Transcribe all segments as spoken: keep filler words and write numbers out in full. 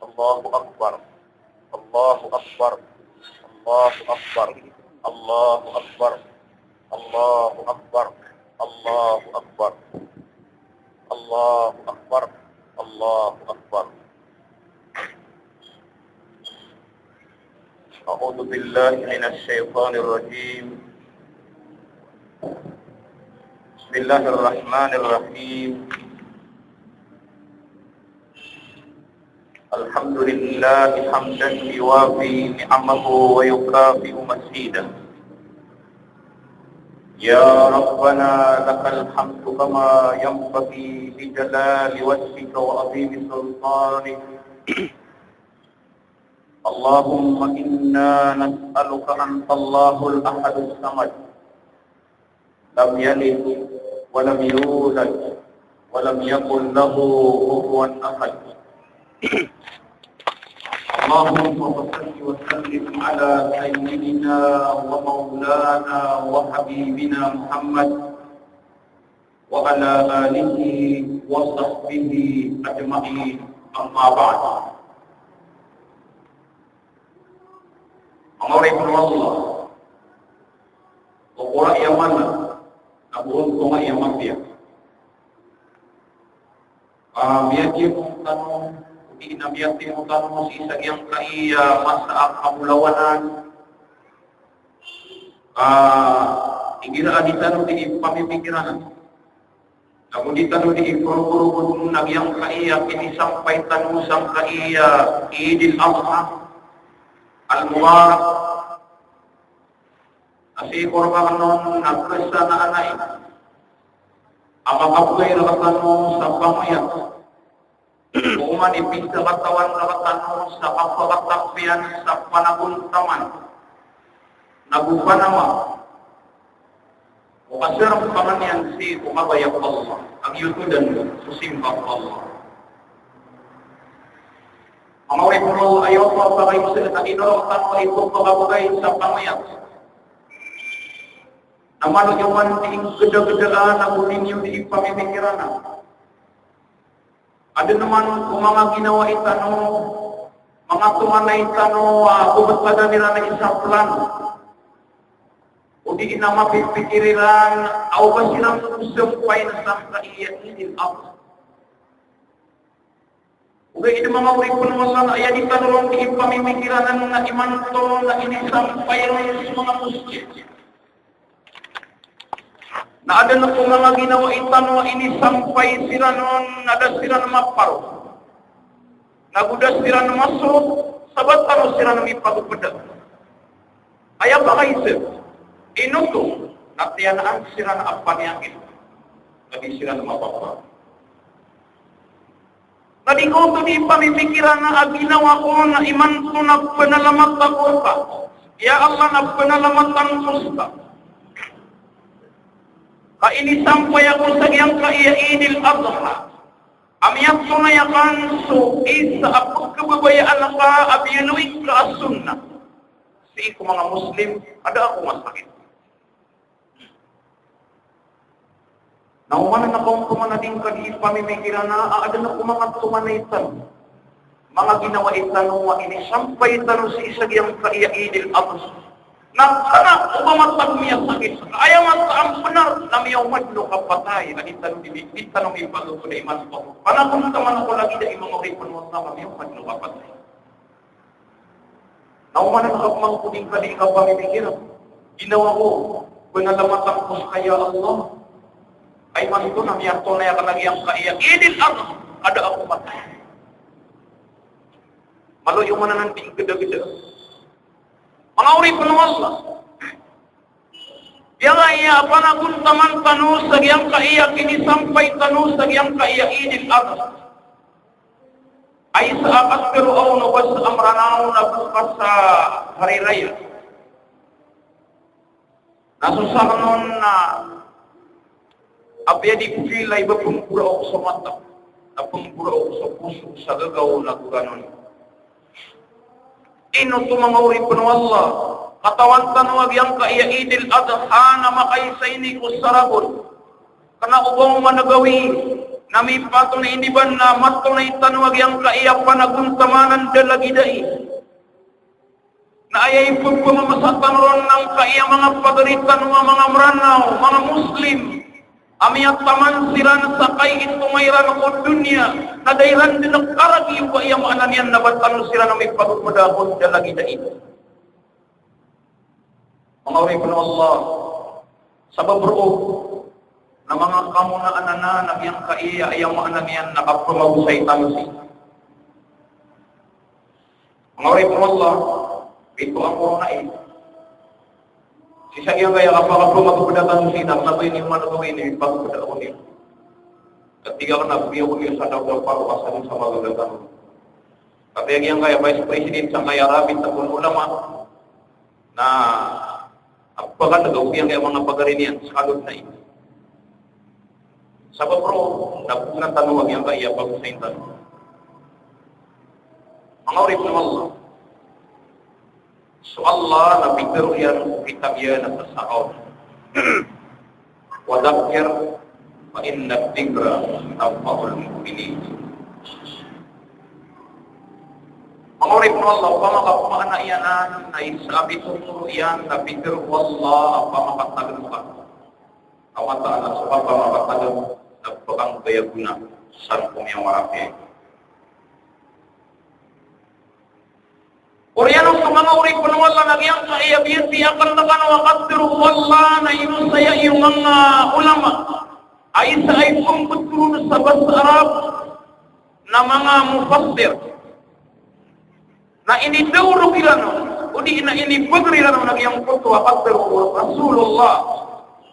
Allahu Akbar. Allahu Akbar. Allahu Akbar. Allahu Akbar. Allahu Akbar. Allahu Akbar. Allahu Akbar. Allahu Akbar. أعوذ بالله من الشيطان الرجيم. بسم الله الرحمن الرحيم. الحمد لله حمدا يوافي نعمه ويكافئ مزيده. يا ربنا لك الحمد كما ينبغي لجلال وجهك وعظيم سلطانك. اللهم إنا نسألك أنت الله الأحد الصمد، لم يلد ولم يولد ولم يكن له كفوا أحد. اللهم فصل وسلم على سيدنا ومولانا وحبيبنا محمد وعلى آله وصحبه أجمعين. أما بعد. Manga oripn o Allah, o kora i amana, na boron ko nga i amapiya. Ah, miyatimo tano, odi na miyatimo tano sii sa giyangkaya masa a kabolawanan. Ah, igira a di tano di ipamimikiranan. Ago di tano di ikorokorogon a giyangkaya kinisampay tano sangkaya Eid al-Adha al-Mubarak. A sii ko rk anan na kesa na anay a makabgay rktano sa pangoyat. Oman i pizakatawan rktano sa kapakatampiyan sa panagontaman. Nago panama. O kasarang panganiyan sii ko kabaya ko Allah. Ag yoto dan so simba ko Allah. Manga oripn o Allah, aya oto a pakaiza na inorok tano a ipkabgay sa pangoyat. Na mano iyo man di ingkdagdaan ago di niyo di ipamimikiranan. Adn man ko manga ginawai tano, manga tonganay tano a kobtadan iran a isa plano. Odi na mapipikir iran a oba siran ko sampay na sangkaya Eid al-Adha. Ogaid manga oripn o Allah, na aya di tano ron di ipamimikiranan na imanto na inisampay ron so manga masjid. Na adn ko manga ginawai tano a inisampay siran on na da siran maparo. Nago da siran masorot, sabaad tano siran mipagpda. Aya pakaiza, ino oto, na tiyanaan siran a paniyangin. Na di siran mapaparo. Na di ko oto di ipamimikiran a ginawa ko na imanto na pnalamat ako rka. Ya Allah, na pnalamatan ko ska. Ka inisampay ako sa giyangkaya Eid al-Adha a miyatonay akn so isa a pkhababayaan ka a biyaloy ka a sunnah. Sii ko manga Muslim, a da ako masakit. Na oman na kaompoman a di ngka di ipamimikiran a adn ko manga tonganay tano, manga ginawai tano a inisampay tano sii sa giyangkaya Eid al-Adha. Na kna o ba matag miyasakit, aya mataan a bnar na miyaoma dn o kapatay, a di tano di, di tano mipagpda imanto. Panagontaman ako lagid a i manga oripn o Allah a miyaoma dn o kapatay. Na oman na kapmangko di ngka di kapamimikiran. Ginawa ko, pnalamatan ko ska ya Allah. Ay manto na miyatonay akn a giyangkaya Eid al-Adha, a da ako matay. Malo iyo man anan di gdagda. Manga oripn o Allah. Giyangkaya panagontaman tano sa giyangkaya kinisampay tano sa giyangkaya Eid al-Adha. Ay sa akn tero aw na bas a Mranaw na bas a Hari Raya. Na so sakn on na apiya di ko pila i ba pmboraok sa mata, na pmboraok sa poso, sa gagaw na goranon. Ino oto manga oripn o Allah, katawan tano a giyangkaya Eid al-Adha na makaisa ini ko saragon. Kna o ba oman a gawii Na mipato na iniban na mato na itano a giyangkaya panagontaman a da lagid ai. Na aya ipepemamasa tano ron angkaya manga pagari tano a manga Mranaw, manga Muslim, a miyataman siran sa kaitoma iran ko doniya, na da iran den karagi o ba aya maana niyan na ba tano siran a mipagpeda ko da lagid ai. Manga oripn o Allah, sabap roo na manga kamonaan anan a giyangkaya aya maana niyan na kapemagosay tano sii. Manga oripn o Allah, pito a korona ini. Sii sa giyangkaya kapakapemagpeda tano sii na kna ba ini man oto ini pagpeda ko niyan. Katii ka kna ba giya ko niyan sa daw daw paro a sa dn sa magagatan. Katii a giyangkaya vice president sangkaya rabit a kon ulama. Na, a, paganaga o giyangkaya manga pagari niyan, sa kalod na ini. Sabap roo, na pagana tano a giyangkaya pagosayn tano. Manga oripn o Allah. So Allah na pitharo iyan ko kitab iyan a sa sakaw. Wa dhakkir fa inna dhikra tanfa'ul mu'minin. Manga oripn o Allah, opama ka pmaana iyan na isa a pithotoro iyan na pitharo o Allah a opama ka tagn ka. A mataan a so opama ka tagn na pkhanggaya gona san ko miyawarap iyan. Oriyan oto manga oripn o Allah na giyangkaya biyatiya akn rkano a katharo o Allah na inosaya iyo manga ulama. A isa a ipmbthoron sa basa Arab na manga mufassir. Na inidawrog iran on, odi na inibagr iran on a giyangkoto a katharo o Rasulullah,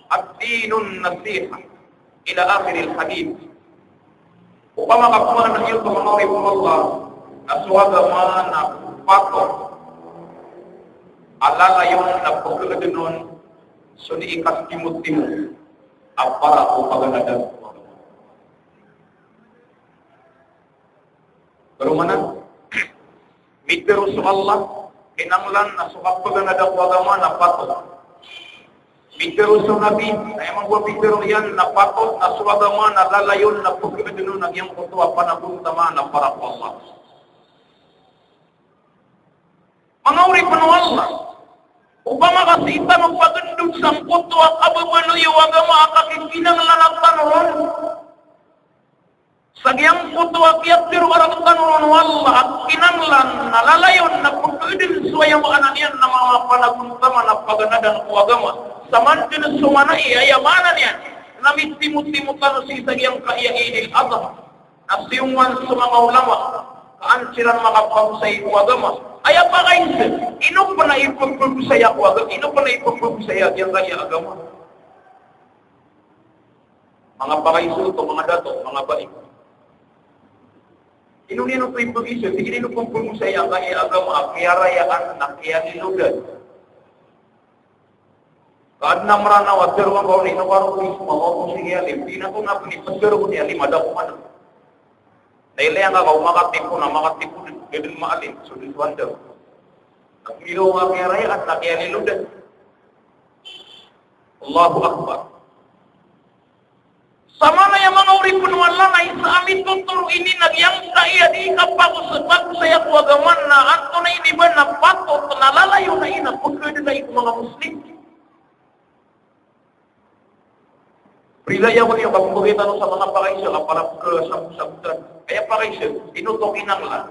"Ad-dinun nasiha." Ila akhiril hadith. Opama ka pmaana iyan oto manga oripn o Allah, na so agama na patot a lalayon na pkhadn on so di ikatimotimot a para ko paganadan. Pero mana? Mitharo so Allah, kinanglan na so kapaganada ko agama na patot. Mitharo so Nabi, na aya mambo a pitharo iyan na patot, na so agama na lalayon na pkhadn on a giyangkoto a panagontaman a para ko Allah. Manga oripn o Allah, opama ka sii tano pagndod sangkoto a kababaloy o agama a kakikinanglan tano ron. Sa giyangkoto a kiyatharo a rktano ron o Allah a kinanglan na lalayon na pkhadn so aya maana niyan na manga panagontaman a paganadan ko agama. Sa man dn so maana i, aya maana niyan na mitimotimo tano sii sa giyangkaya Eid al-Adha. Na siyongan so manga ulama ka an siran makapagosay ko agama. Aya pakaiza, ino pn a ipagpagosaya ko agama, ino pn a ipagpagosaya giyangkaya agama. Manga pakaiza oto, manga dato, manga bai. Ino niyan oto ipagisa, tig iyan ino pn pagosaya angkaya agama a kiyarayaan na kiyalilodan. Ka adn a Mranaw a tharoa ngka on, ino ka roo ko isma, o ko sii alim, di na ko na pn iptharo ko niyan alim a da ko man. Na ilaya ngka ka o makatipon, na makatipon, da dn maalim, so dn so anda. Na kiyarayaan na kiyalilodan. Allahu Akbar. Sa maana aya manga oripn o Allah na isa a mitotoro ini na giyangkaya di kapagos-, pagosaya ko agama na antonaa ini ba na patot na lalayon ai na pkhadn ai ko manga Muslim. Prilaya ko niyo kapmbgay tano sa manga pakaiza a para pkhasabot-sabotan. Aya pakaiza, ino oto kinanglan.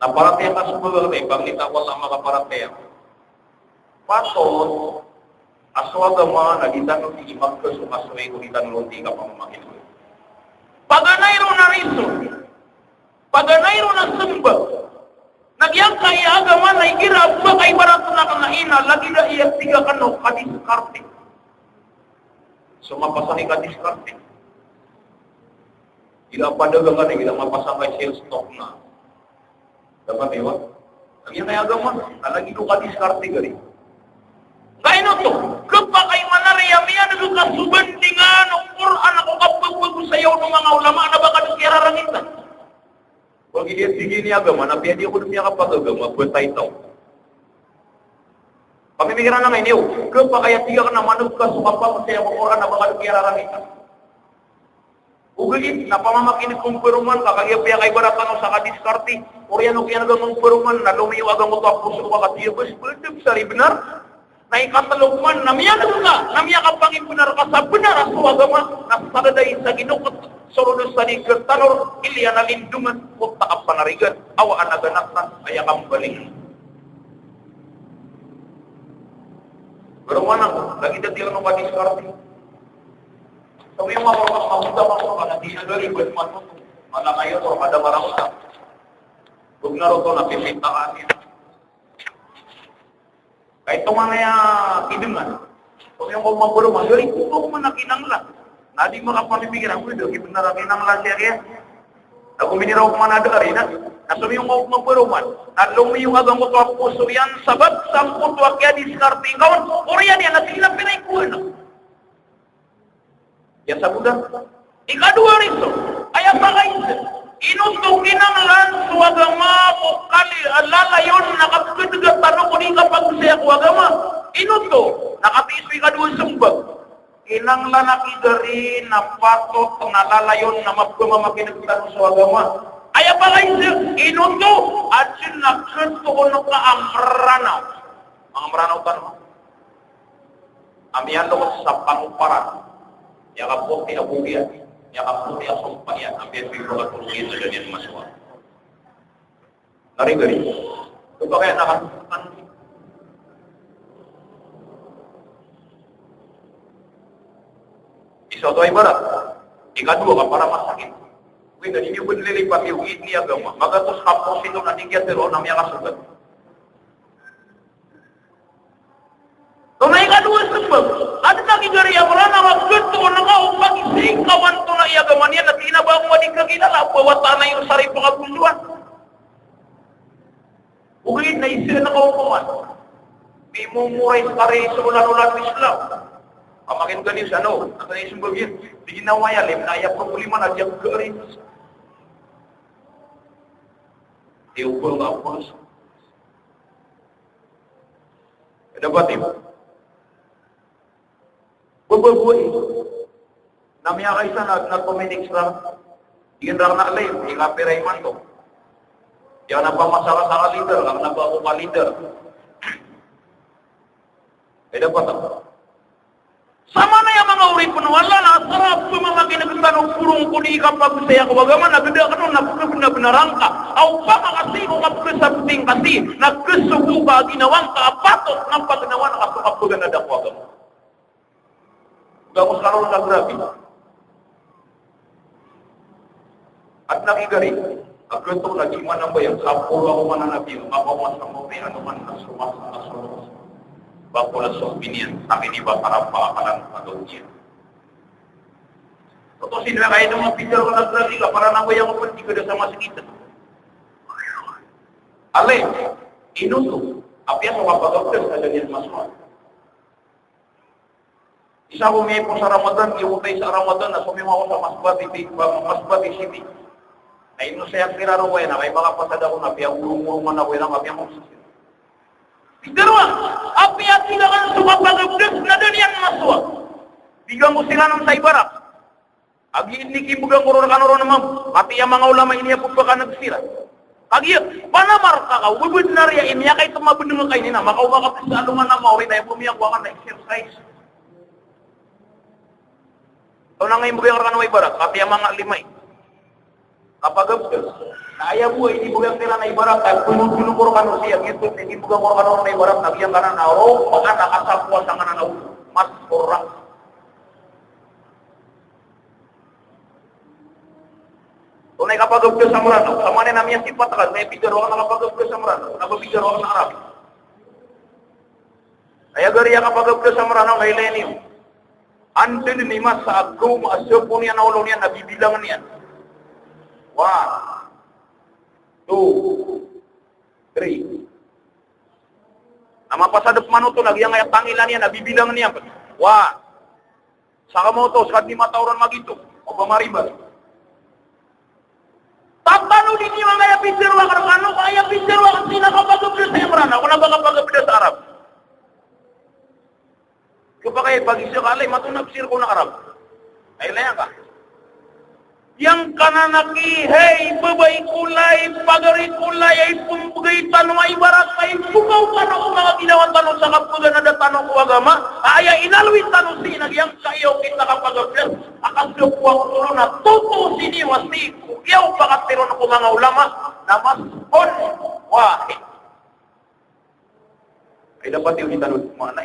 Na paratiyaya ka so mbabaw a ipangnita o Allah a makaparatiyaya. Patot a so agama na di tano di imaga so kasoy ko di tano ron di kapamamakineg. Paganay ron a riso, paganay ron a samba. Na giyangkaya agama na igira a ba ka ibarat na kna ina lagid a iya tig a kano kadiskarte. So mapasang i kadiskarte. Igira padagang ka na, igira mapasang ka i sales stock na. Dapat iwa. Lagid a agama, na lagid o kadiskarte gari. Ka ino oto, khapakay man a riya miyaneg ka so bandingan o Qur'an ko kapagpagosaya o manga ulama na ba ka di kiyararangitan. Ba giya tig iyan i agama na piya di ako dn miyakapagagama, ba taitaw. Pamimikiran angka ini, o, khapakay a tig akn a maneg ka so kapagosaya ko Qur'an na ba ka di kiyararangitan. Ogaid na pamamakin'g ko mberoman ka, kagiya piyakaibarat tano sa kadiskarte. Oriyan o kiyan'ga ko mberoman na lomiyo a giyangkoto a poso ka, katii a bes, bedeb sa di benar. Na ikatlo man na miyan'ga, na miyakapangimbenar ka sa benar a so agama, na sa daday sa ginoket so rodos sa di ketanor, iliyan a lindongan, o ta a panarigan, awaan a ganatan, aya kambaling. Beroman ako, lagid a tiyan o kadiskarte. Sabi mo, ako, ako, ako, ako, ako, na di na gali, buat mo, ano, malakayo, o kada marang ka. Huwag na roto na pipintahan niya. Kahit ito nga na kidengan. Sabi mo, ako, mabalo, mabalo, ito ko man na kinanglan. Na di makapanipikiran ko, ito, kibenar a kinanglan siya kaya. Na kuminira ko man na dari na. Na sabi mo, ako, mabalo, man. Na lomiyo a giyangkoto a poso iyan, sabap sangkoto a kiyadiskarte ngka on. Oriyan iyan, na sila pinay ko na. Iya sabotan. Ikadowa riso, aya pakaiza. Ino oto kinanglan so agama ko kali, a, lalayon na kapeketega tano ko di kapagosaya ko agama. Ino oto, na katii so ikadowa sembag. Kinanglan a kigari na patot na lalayon na mapemamakineg tano so agama. Aya pakaiza, ino oto, a den na ketoon ka a Meranaw. Manga Meranaw tano. A miyaloks sa pangoparan, miyakapoti a bogian, miyakapoti a sompa iyan, a miyabibaka ko logi sa doniya masowa. Gari-gari. Ito ba kaya nakan-, isa oto a ibarat. Ikadowa ka para masakit. Wida, di niyo ben lilipat iyo, ini agama. Magatos ka porsyento na di kiyatero na miyakasogat. Tonaa i kadowa sembag, aden a kigari a Meranaw a ketoon ka o pagisikawan tonaa i agama niyan, na tig iyan a ba ako nga di kaginala, ba wata na iyo sa di pakabosowan. Ogaid na isa na kaokoman. Di mo moray sa kari so olan-olan o Islam. Pamakin ka niyo sa ano, aden a isembag iyan. Di ginawa iyan, lima na aya problema na di ako gari. Di okoman ka polis. Dapat iyo. Babagoy. Na miyakaisa na, na community sa, iyan rang na lay, ika pira imanto. Iyan na pamasa ka sa leader, rang na ba ako ka leader. Eh, dapat ako. Samanaya manga oripen o Allah na asar a pemamakineg tano porong ko di kapagosaya ko agama na geda kano na pekebena-bena rangka. Aw pama ka sii ko kapekesaboti ngka sii na kesogo ka a ginawa ngka a patot na pagnawan ka so kapeganada ko agama. Gamos ka ron na grabe. Aden a kigari a ketoon a di manambayang, sapolo ako mananabi, makaoma sa mawri, ano man na so masa, na so masa. Ba ko na so biniyan, sa akin iba para pa akalan a gawin iyan. Oto sino na kaya naman pizza ko na grabe ka, para nambayang ako, di ka da sa masigit. Ale, ino oto, apiya so kapagabdas sa doniya masowa. Isa ko miyaipos sa Ramadan, iyotay sa Ramadan, na somiyowa ako sa Masbate, Masbate City. Na ino saya kira ro kaya na, kay baka pasad ako na piyagorong-gorongan ako, ina kami ako. Pitharo a, apiya tig akn so kapagabdas na da niyan masowa. Bigan ko siran on sa ibarat. Agi ini kimbgan ko roo rkano ron, mam. Katii a manga ulama ini a pphakanagsira. Kagiya, panamar ka ka, o ba bnar iya, i miyakaitm a bnng ka ini na, makaoma ka pn sa alongan a mawri na, aya bo miyakowa ka na exercise. Tonaa i mbgan rkano a ibarat, katii a manga lima i kapagabdas. Na aya bo a ini mbgan kiran a ibarat, a pnotnot ko rkano siya, giyoto i mbgan ko rkano ron a ibarat, na giyangkanan a roo, makaona ka sa powasa nganan a o mas korang. Tonaa i kapagabdas a Mranaw, samanaya na miyasipat ka, na aya pitharo akn a kapagabdas a Mranaw, na ba pitharo akn a Arab. Aya gari a kapagabdas a Mranaw, na ilay niyo. Anda dn i masa a gawma a sapo niyan a olo niyan na bibilang iyan. One, two, three. Na mapasad pman oto na giyangkaya tangila niyan na bibilang iyan pn. One. Sa kamaoto, sa kadn i matao ron magitom, o ba maribat. Tatanodi niyo angkaya pitharo akn rkano, aya pitharo akn sii na kapagabdas a Mranaw, ko na ba kapagabdas a Arab. Khapakay pagisa ka, alay, mato na psir ko na Arab. Ay, laya ka. Giyangkanan a ki, hay, babay ko lay, pagari ko lay, ay pmbgay tano a ibarat a ipogaw tano ko manga ginawa tano sa kapaganada tano ko agama, a aya inaloy tano sii na giyangkaya okit a kapagabdas a kasakowa ko tolo na toto sii niyo a sii ko iyaw pakatiron ko manga ulama na mas'un wahid. Ay dapat iyo di tano maana.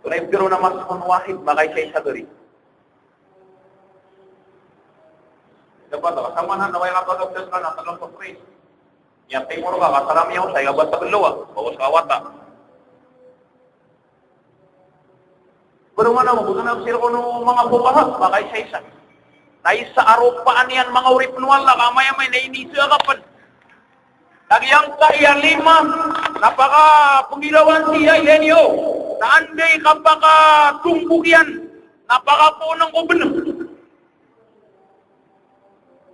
Tonaa i pitharo na mas'un wahid, makaisaisa gari. Dapat, samanan na aya kapagabdas ka na tlo ka pris. Aya timor ka, ka sa ramiyaw sa aya ba taglawa, bawas ka wata. Pero mana mo, buto na sir ko no manga fuqaha, makaisaisa. Na isa a ropaan iyan manga oripn o Allah, ka amay-amay na iniisa ka pn. Na giyangkaya lima, na pakapnggirawan sii, ilay niyo. Na anda i kapakatombok iyan, na pakapoon ko bnng.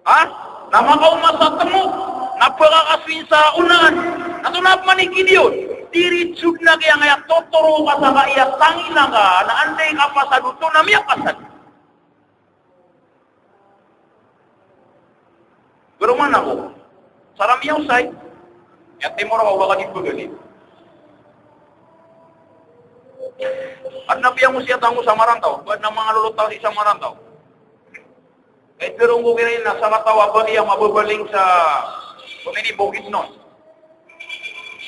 Ha? Na makaoma sa tmo, na pkakasoy sa onaan. Na tonaa pman i kidiyon, diritso dn a giyangkaya totoro ka sa kaya tangila ka, na anda i kapasad oto na miyapasad. Garo man ako. Sa ramiyaw sa aya timor ako, baka di pgali. Adn a piyangosiyatan ko sa marantaw, ba adn a manga lolot ako sii sa marantaw. Kay pitharo ko kiran na sakataw a bali a mababaling sa komini Bukidnon.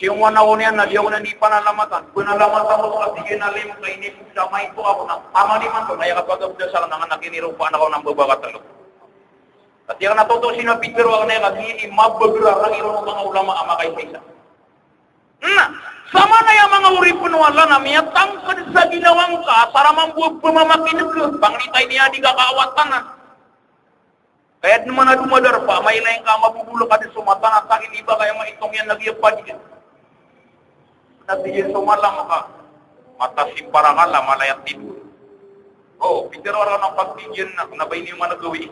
Siyongowan ako niyan na di ako niyan di panalamatan. Panalamatan ko sa tig iyan a lima ka inipos sa maito ako na taman imanto na aya kapagabdas akn na kiniropaan ako na mbabakatlo. Ati akn na toto sii na pitharo akn na aya kagiya ini mabagr a rangi ron o manga ulama a makaisaisa. Na, samanaya manga oripn o Allah na miyatangkd sa ginawa ngka, sa ra mambo a pmamakin'g, pangni ta ini a di ka kaawatanan. Kaya dn man a domadarpa, mailay ngka a mabobolok a dn so mata na ta ini ba kaya maitong iyan lagi a padiyan. Na tig iyan so malam ka, mata si parakala, malaya tidur. O, pitharo ron a pagtig iyan na, na ba ini man a gawii.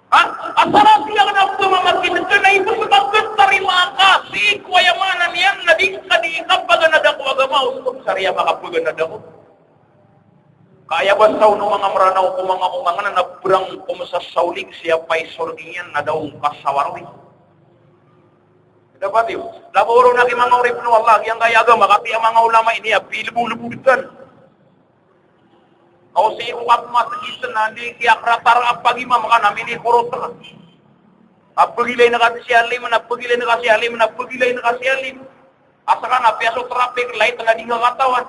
Ha? Asar a sii akn a pmamakin'g na ibo so pagtarima ka, sii ko aya maana niyan na di ka di kapaganada ko agama, o so sariya makapaganada ko. Ka aya ba saw o manga Mranaw ko manga omangn na brang ko masa sawlig siya pay sorgi niyan na daw ngka sawarowi. Dapat iyo. Labo ron a ki manga oripn o Allah, giyangkaya agama, katii a manga ulama ini a pilbolbod tano. Kaw sii ko kapmasgit na di kiyakratar a pagimam ka na minikorot ka. Na pagilay na ka si alim, na pagilay na ka si alim, na pagilay na ka si alim. Asa ka na piya so traffic light na di ka katawan.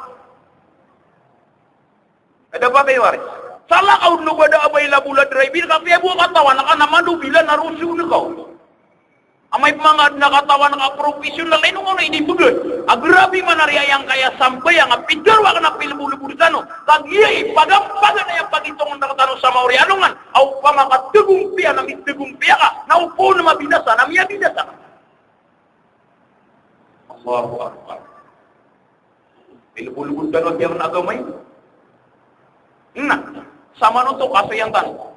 Aya dapat iyo ari. Salakaw dn o ba da a ba i labola driver ka piya bo a katawan ka na mado bila na rosi on ka. Amay pman ka dn a katawan ka professional, ino ngka on inibgan a grabe man ari a giyangkaya sambayang a pitharo akn a pilbolbod tano. Kagiya i pagampagan aya pagitongn rktano sa maori a alongan a opama ka tgompiya na mitgompiya ka, na opama mabinasa na miyabinasa ka. Allahu Akbar. Pilbolbod tano a giyangkaya agama ini. Na, samanoto kasoyan tano.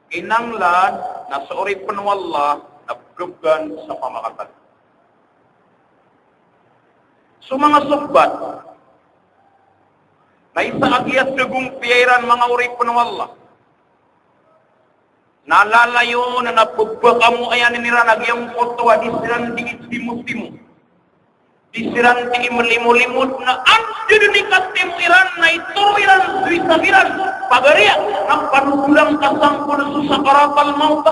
Inanglan na so oripn o Allah na pgpgan sa pamakatan. So manga sohbat na isa a kiyatgompiya iran manga oripn o Allah. Na lalayon na pphakamoayan iran a giyangkoto a di siran di itimo-timo, di siran di imlimo-limo, na anda dn i katimo iran na itoro iran so isa kiran pagariya na panodolan ka sangkono so sakaratal mawt.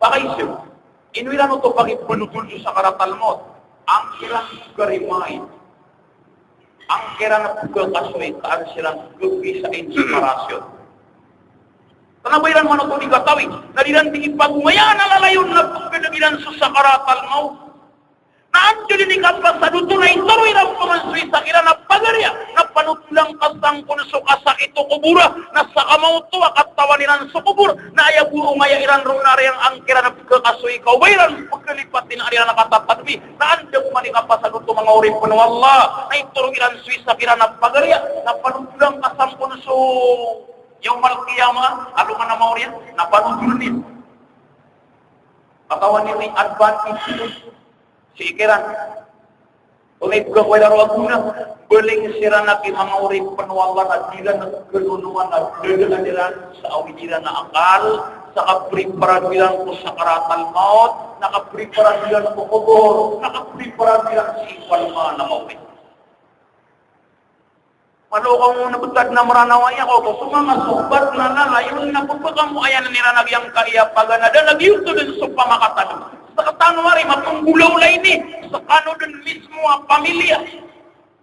Pakaiza, ino iran oto pakipnodol so sakaratal mawt? Angkiran so garimain. Angkiran a pkhakasoy ka an siran so gawii sa inspirasyon. Kna ba iran man oto di katawi, na di iran di ipagomayan a lalayon na pkhaneg iran so sakaratal mawt. Na anda dn i kapasad oto na itoro iran pman so isa kiran a pagariya na panodolan ka sangkono so kasakit o kobor a, na sa kamaoto a katawan iran so kobor, na aya bo ongaya iran ron na ari angkiran a pkhakasoy ka o ba iran pkhalipatin a ari iran a katatadmi. Na anda pman i kapasad oto manga oripn o Allah, na itoro iran so isa kiran a pagariya na panodolan ka sangkono so Yawmal Qiyamah, alongan a maori, na panodolan iyan. Katawan iyan i advantage sii kiran. Tonay pegakoway raro a gona, baling siran a ki manga oripn o Allah na di ran kanonoan a dadaan iran sa awid iran a akal, sa kapriparado iran ko sakaratal maut, na kapriparado iran ko kobor, na kapriparado iran sii ko alongan a maori. Malo ka on a betad na Mranaw a aya ko, ko so manga sohbat na lalayon na pepekamoayanan iran a giyangkaya paganad a lagid oto den so pamakatadem. Sekatano ari mapembolaola ini, sekano den mismo a pamilya.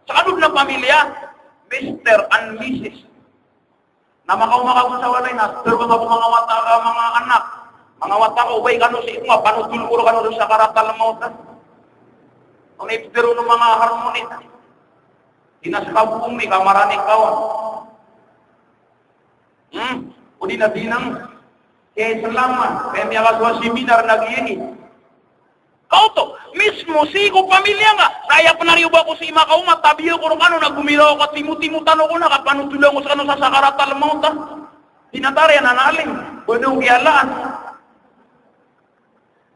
Sekano den a pamilya, Mister and Missus. Na makaoma ka bo sa walay na, seder ka bo manga wata ka, manga anak. Manga wata ka, o ba i kano sii ko nga, panotol ko rkano so sakaratal maut, a. Onay peder o manga harmoni. Di na seka bo omi ka marani ka on. Hmm? O di na binang. Kaya selama, kaya miyakasowa seminar na giyani. Kaoto, mismo sii ko pamilya nga, na aya pen ari o ba ko sii makaoma, tabiya ko rkano na gomiraw ako a timotimo tano ko na kapanotolan ko sekano sa sakaratal maut, a. Di na tariyan a naalim, bado kiyalaan.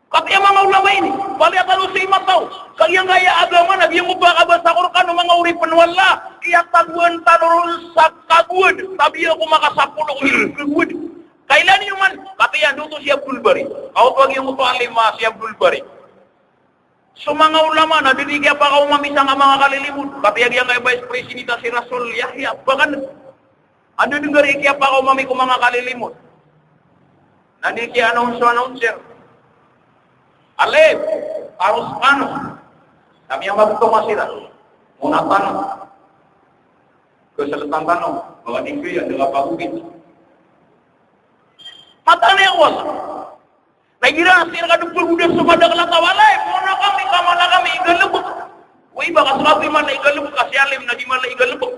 Katii a manga ulama ini, palaya tano sii mataw. Kagiya nga aya agama na giyangkoto a kabasa ko rkano manga oripen o Allah, kiyatagoan tano ron sa kagowad, tabiya ko makasapolo ko ilog kagowad. Kailan iyo man, katii a ndoto si Abdul Bari. Kaoto a giyangkoto a alim a si Abdul Bari. So manga ulama na da dn i kiyapakaoma mi sangka manga kalilimod. Katii a giyangkaya vice president a si Rasul Yahya, bakan. Anda dn gari kiyapakaoma mi ko manga kalilimod. Na di kiya-announce, announcer. Alim, taros kano. Na miyamagtong a siran. Mona tano. Keseltan tano. Manga tinggi a da kapagogit. Mataan iyan ko Allah. Na igira sii rka dn pagoda so madakl a taw a, "Lay, mona kami, ka mala kami igalebek." Way ba ka so kapi mala igalebek, ka si alim na di mala igalebek.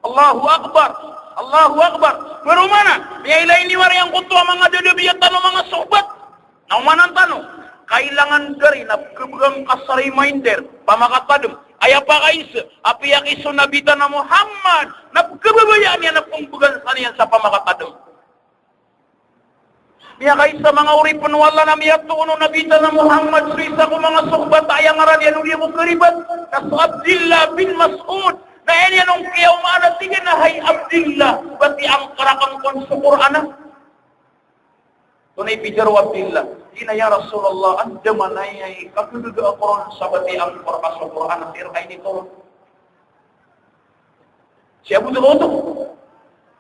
Allahu Akbar. Allahu Akbar. Pero mana, miyailay niyo ari angkoto a manga dadabiya tano manga sohbat. Na omanan tano, kailangan gari na pkhabegan ka sa reminder, pamakatadem. Aya pakaiza, apiya ki so Nabi tano a Muhammad, na pkhababayaan iyan a pmbegan sa niyan sa pamakatadem. Miyakaisa manga oripen o Allah na miyatoon o Nabi tano a Muhammad so isa ko manga sohbat a aya ngaran iyan o di ako karibat, na so Abdillah bin Mas'ud. Na aya niyan on kiyaomaan a tig iyan a, "Hay Abdillah, batiya angka rakn kon so Qur'an a." Tonay pitharo o Abdillah, tig iyan a, "Ya Rasulullah, andamanaya i kakhagaga ako ron sa batiya angka rka so Qur'an a sii rka initoron?" Si Abu Dawud oto.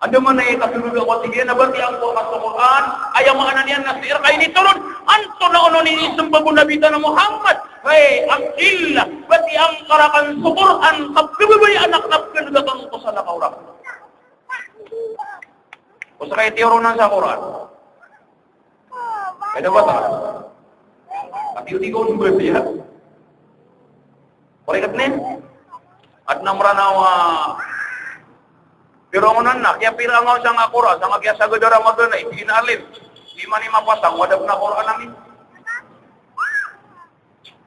Andamanaya i kakhagaga ako, tig iyan, a batiya angka rka so Qur'an, aya maana niyan na sii rka initoron. Antonaa onon i inisembag o Nabi tano a Muhammad? Hay Abdillah, batiya angka rakn so Qur'an, ka pkhababayaan akn a pkhaneg akn ko salakaw rakn. O sa kaya tiyoronan sa Qur'an. Kaya dapat a. Tapi o di ko on berarti ya. Korek kat ni? Adn a Mranaw a pirongonan na, kiyapira ngaw sangka Qur'an, sangka kiyasagad a Ramadan a, di na alim. Di man i mapasang, o adn a Qur'an ami.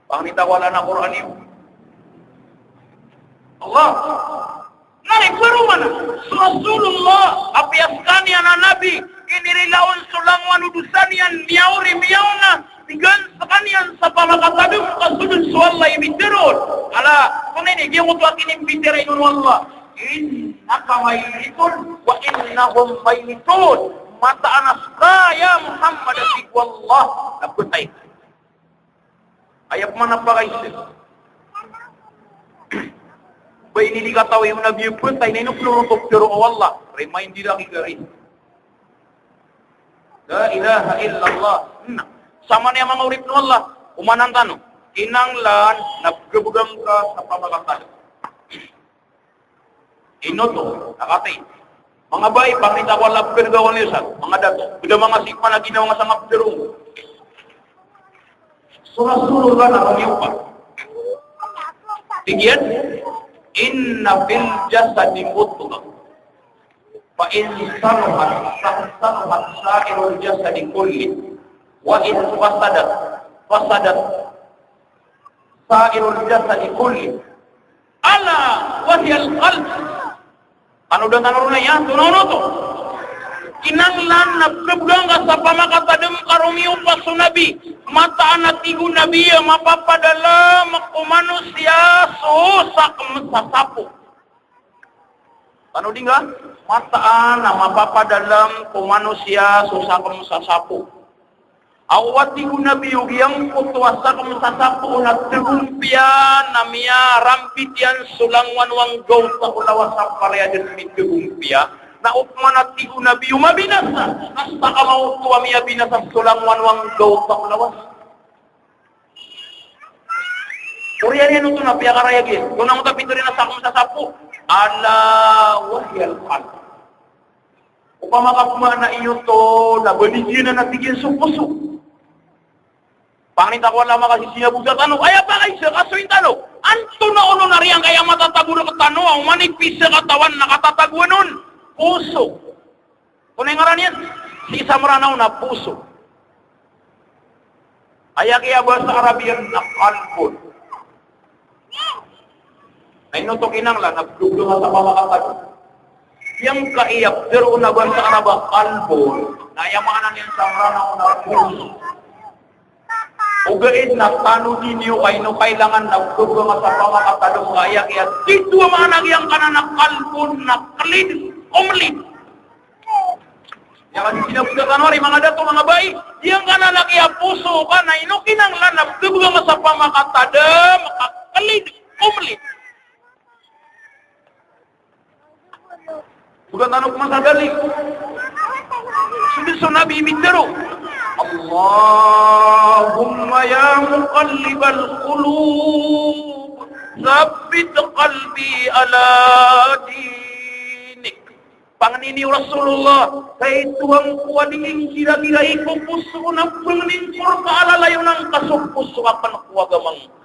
Pangni ta ko Allah na Qur'an iyo. Allah. Na ri, paroman, so Rasulullah, apiya skaniyan a Nabi, inirila on so langowan o dosa niyan, miyaori, miyaona, pigan skaniyan sa pamakatadem ka so dn so Allah i mitharo on. Ala, tonay ni, giyangkoto a kinimbitiyarai on o Allah. Innaka mayyitun wa innahum mayyitun. Mataan a ska, ya Muhammad, a tig o Allah, na btay. Aya pman a pakaiza. Ba ini di katawi o Nabi a btay na ino pn oto pitharo o Allah. Reminder aki gari. La ilaha illallah. Na, samanaya manga oripen o Allah, omanan tano. Kinanglan na pkhabegan ka sa pamakatadem. Ino oto, na katii. Manga bai, pangni ta ko Allah, pkhaneg ako niyo san, manga dato. Bida manga sipa na ginawa nga sa mapdero. So Rasulullah na romiyopa. Tig iyan, "Inna fil jasadi mudghah. Fa in saluhat, sa-, saluhat sa'irul jasadi kulli. Wa in fasadat, fasadat sa'irul jasadi kulli. Ala wa hiyal qalb." Tanodan tano ron aya, tonaa oto? Kinanglan na pkabgan ka sa pamakatadm ka romiyopa so Nabi. Mataan a tig o Nabi a mapapadalm ko manosiya so sakm sa sapo. Tano di nga? Mataan a mapapadalm ko manosiya so sakm sa sapo. Aw a tig o Nabi o giyangkoto a sakm sa sapo na tgompiya na miyarambit iyan so langowan o anggawta o lawas a pariyadn mitgompiya. Na opama na tig o Nabi o mabinasa, na ska ka maoto a miyabinasa so langowan o anggawta o lawas. Oriyan iyan oto na piyakarayag iyan. Tonaa oto a pitharo iyan a sakm sa sapo? Ala wa hiyal qalb. Opama ka pmaana iyo oto na banigiyan a tig iyan so poso. Pangni ta ko Allah a makasisiyabot tano. Aya pakaiza ka so intano. Antonaa onon a riyangkaya matatago rktano a oman i pisa katawan na katatagoan on? Poso. Antonaa i ngaran iyan? Sii sa Mranaw na poso. Aya kiyabasa Arab iyan na qalbun. Na ino oto kinanglan a pgogoma sa pamakatadm? Giyangkaya ptharoon a basa Arab a qalbun, na aya maana niyan sa Mranaw na poso. Ogaid na tanodi niyo ka ino kailangan na pgogoma sa pamakatadm ka aya kiyatitho a maana giyangkanan a qalbun na klid, o mlid. Aya ka di sinabotan tano ari manga dato, manga bai, giyangkanan a kiyaposo ka na ino kinanglan a pgogoma sa pamakatadm ka klid, o mlid. Bogan tano pman sa dalil. So dn so Nabi mitharo, "Allahumma ya muqallibal qulub, thabbit qalbi ala dinik." Pangni niyo Rasulullah, hay Tohan ko a di ngka gira-girai ko poso ko na pangnin ko rka a lalayon angka so poso akn ko agama ngka.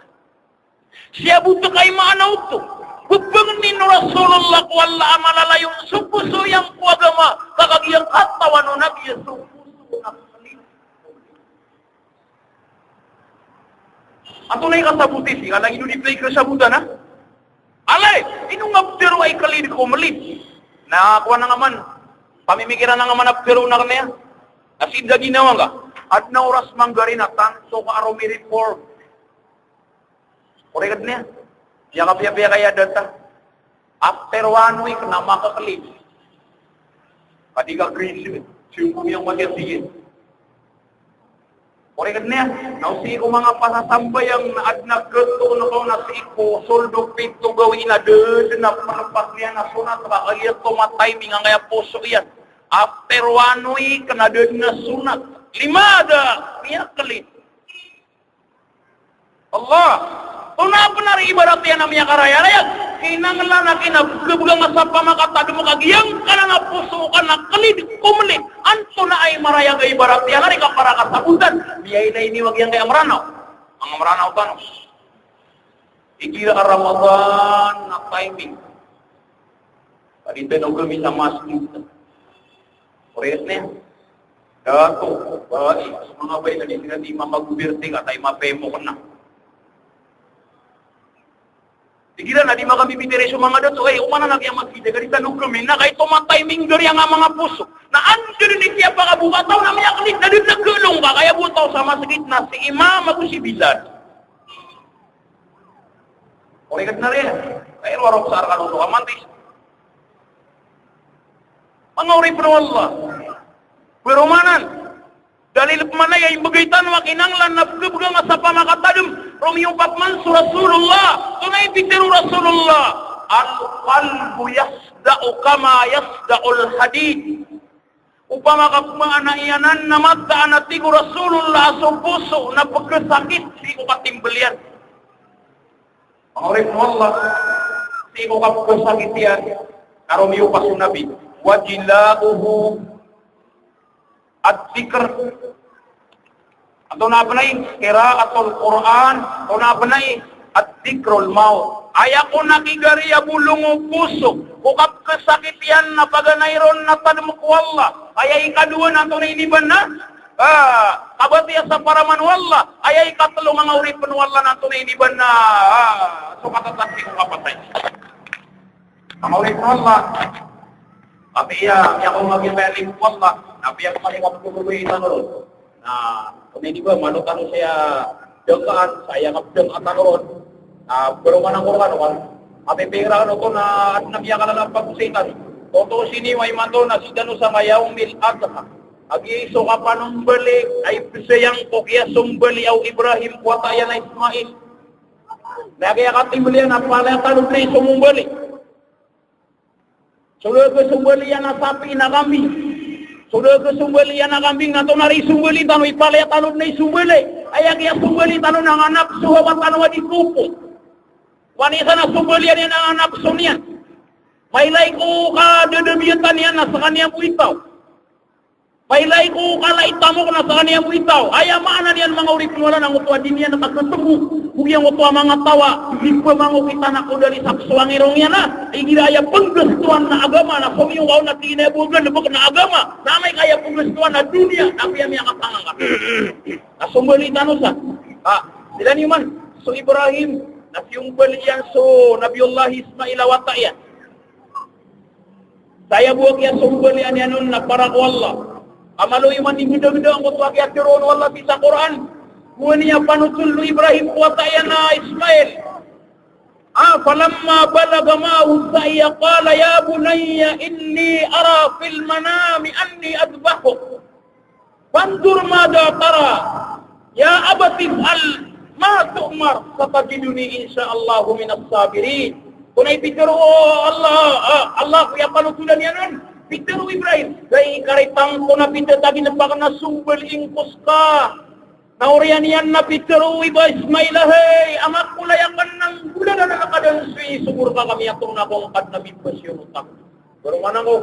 Siyabot ka i maana oto. Pphangnin o Rasulullah ko Allah a malalayon so poso iyan ko agama, ka kagiya katawan o Nabi a so poso na klid. Antonaa i kasaboti sii, ka lagid o di pn i kasabotan, ha? Alay, ino nga ptharoa i klid ko mlid? Na kowan nga man, pamimikiran nga man a ptharoon akn iyan. Na sii da ginawa ngka. Adn a oras manggari na tanto ka a romireform. Korek dn iyan. Miyakapiyapiya ka aya data. After one week na makaklid. Ka di ka grade seven. Siyong ko miyang matiya tig iyan. Korek dn iyan. Na o sii ko manga pasasambayang na adn a katoon ka on na sii ko soldo pito gawii na da dn a pnpas niyan a sonat, ka kagiya tomatiming angkaya poso iyan. After one week na da dn a sonat. Limada, miyaklid. Allah. Antonaa pn ari ibarat iyan a miyakarayarayag? Kinanglan a kinabgabga nga sa pamakatadm ka giyangkanan a poso ka na klid ko mlid. Antonaa i marayag a ibarat iyan ari ka para kasabotan? Miyailay niyo a giyangkaya Mranaw. Manga Mranaw tano. Igira a Ramadan na timing. Ka di tano gami sa masjid. Korek dn iyan. Dato, bai, so manga bai na di sii di mamagobirti ka, tay mapemok na. Igira na di makambibitiyarai so manga dato, ay, oman anak iyan masjid, ka di tano gami, na kay tomatiming gari anga manga poso. Na anda dn i kiyapakaboka taw na miyaklid, na dn a galong ka, kaya bo taw sa masjid na si imam ago si bilal. Korek dn ari, kay rowar o sa arkan oto ka mantis. Manga oripn o Allah. Paromanan. Dalil pman aya imbgay tano a kinanglan a pkabga nga sa pamakatadm. Romiyopa pman so Rasulullah. Antonaa i pitharo o Rasulullah? Al-qalbu yasda'u kama yasda'ul hadid. Opama ka pmaana iyan anan na mataan a tig o Rasulullah a so poso na pkhasakit sii ko katimbl iyan. Manga oripn o Allah, sii ko kapkhasakit iyan, na romiyopa so Nabi, wa jila'uhu ad-dhikr. Antonaa pn ai? Qira'atul Qur'an. Antonaa pn ai? Adh-dhikrul maut. Aya kon a kigari a bolong o poso ko kapkhasakit iyan na paganay ron na tadm ko Allah. Aya ikadowa na antonaa i iniban na, ah, kabatiya sa paraman o Allah. Aya ikatlo, manga oripn o Allah, na antonaa i iniban na, ah, so katatasi ko kapatay. Manga oripn o Allah. Apiya, apiya ko magi malik wallah, apiya ko malik abdo ko ito ron. Na, kami di ba, mano tano saya dengkaan, saya ngabdeng atan ron. Na, pero manang ko kan, kan. Apiya pira ko na, at na miyakalala pag-usitan. Toto sini, way mato na si Dano sa yaumil adha. Agi so kapanombali, ay psayang ko kiya sombali aw Ibrahim, ko wata iyan a Ismail. Na kaya katimbalian a palaya tano di sombali. So da kasombali iyan a sapi na kambing. So da kasombali iyan a kambing na tonaa i sombali tano, ipalaya tano di sombali. Aya kiyasombali tano na nga napso hawa tano a di kopo. Wani sana sombali iyan a nga napso niyan. Mailay ko kadadabiyatan iyan na skaniyan bo i taw. Mailay ko kala i tamok na skaniyan bo i taw. Aya maana niyan manga oripn o Allah na ngoto a di niyan katatgo. Ko giyangkoto a manga taw a di pamangok i tanak o dali sa pso a ngirong iyan a igira aya pnggastoan na agama na somiyokaw na tig iyan a bo a galbk na agama. Na amay ka aya pnggastoan na doniya na apiya miyakapangangkat. Na sombali tano sa. Ha, sila niyo man, so Ibrahim, na siyombali iyan so Nabiyullah Ismail a wata iyan. Saya bo a kiyasombali iyan on na para ko Allah. Amalo iman i gdagda angkoto a kiyatharoa o Allah sii sa Qur'an. Gowani a panothol o Ibrahim ko wata iyan a Ismail. Ah, falamma balagha ma'ahu as-sa'ya qala ya bunayya inni ara fil manami anni adhbahuk. Fanzur madha tara. Ya abati if'al ma tu'mar. Satajiduni insha Allahu minas sabirin. Ko na ipitharo o Allah, ah, Allah ko aya panothol iyan on. Pitharo o Ibrahim. Gay karitang ko na pitharo tagin a pakna sombali ingko ska. Na oriyan iyan na pitharo o Ismail a, hay, ama ko, laya ka nang golalan a kadn so isogo rka kami a tonaa ko ngka dn a bibas iyan o tak. Baro manang ko,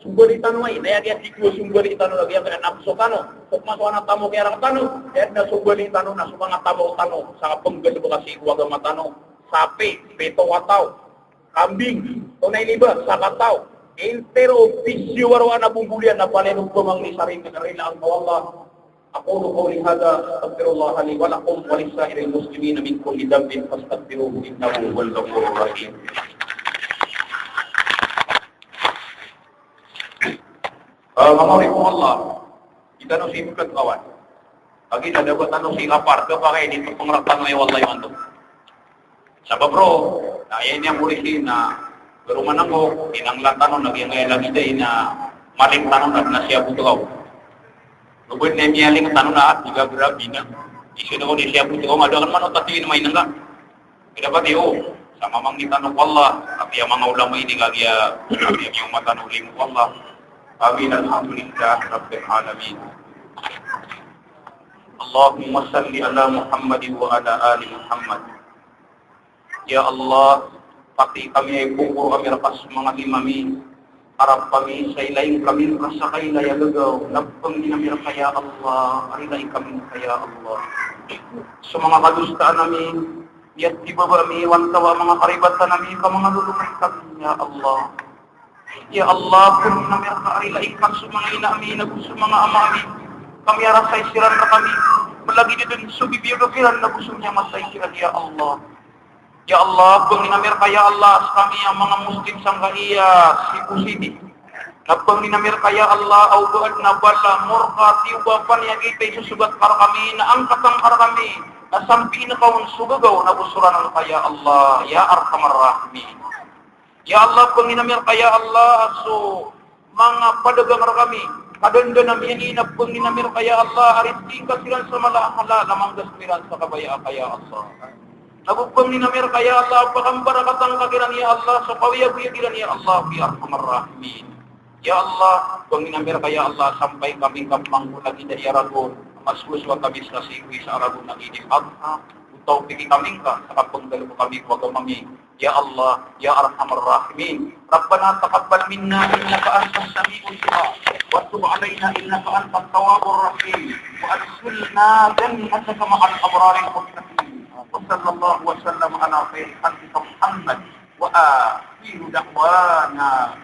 sombali tano ay, na aya kiya di ko sombali tano lagid aya napso tano. Sok maso ana tamok iyan rktano, aya dn a sombali tano na so manga tamok tano, sa pnggalbk a sii ko agama tano, sapi, pito a taw, kambing, tonaa ini ba, sakataw, intiro, pisyo, waro ana bomboliyan na palaya o pamangni sa rin-, rilaan o Allah. أقول قولي هذا، أستغفر الله لي ولكم ولسائر المسلمين من كل ذنب فاستغفروه إنه هو الغفور الرحيم. Ah, manga oripn o Allah, di tano sii pkhagawan. Lagid a da ba tano sii kapar, da ba kay di tano pngratan o Allah imanto. Sabap roo na aya ini a polisi na baro manang ko, inanglan tano na giyangkaya lagid a ina maling tano na, na siyabot ka. Lobod na miyaling tano na, di ka grabe na. Iso na ko di siyabot ka, nga da akn man o tatiwin mainang ka. Kaya pati o, sa mamangni tano ko Allah, apiya manga ulama ini kagiya, apiya miyoma tano limo ko Allah. Amin, alhamdulillah, rabbil alamin. Allahumma salli ala Muhammadin wa ala ali Muhammad. Ya Allah, pati kami ay pongkoro kami rka so manga lima mi. Arap kami sa ilaing kami rka sa kailay a gagaw, na pangnin ami rka ya Allah, a rilai kami rka ya Allah. So manga kadosaan ami, miyatibaba ami, wantawa manga karibatan ami, ka manga lolokay kami, ya Allah. Ya Allah, pangnin ami rka a rilai ka so manga ina ami, nago so manga ama ami. Ka miyarasay siran rkami, malagid dn so bibiyoga kiran, nago so miyamatay kiran, ya Allah. Ya Allah, pangnin ami rka ya Allah, skami a manga Muslim sangkaya Cebu City. Na pangnin ami rka ya Allah, a oba adn a bala, morka, tiyoba, panyakit a isosogat ka rkami, na angkatan ka rkami, na sampiin ka on so gagaw, na bosoran ka ya Allah, ya Arhamar Rahimin. Ya Allah, pangnin ami rka ya Allah, so manga padagang rkami, kadandan ami ini, na pangnin ami rka ya Allah, a rizki ka siran sa mala a halal, a manggasm iran sa kabaya aka ya Allah. Nago pangnin ami rka ya Allah, pakambarakatan ka kiran ya Allah, so kaoyagoyag iran ya Allah, ya Arhamar Rahimin. Ya Allah, pangnin ami rka ya Allah, sampay kami ka mangko lagid a aya ragon, mas goso a tabis ka sii ko isa a ragon a Eid al-Adha, o tawfiki kami ngka, sa kapanggalbk ami ko agama mi, ya Allah, ya Arhamar Rahimin. Rabbana taqabbal minna innaka antas sami'ud du'a, wa tub alaina innaka antat tawwabur rahim, wa adkhilna jannataka ma'al abraril muttaqin. Wa sallallahu wa sallam ala khairi khalqika Muhammad, wa akhiru da'wana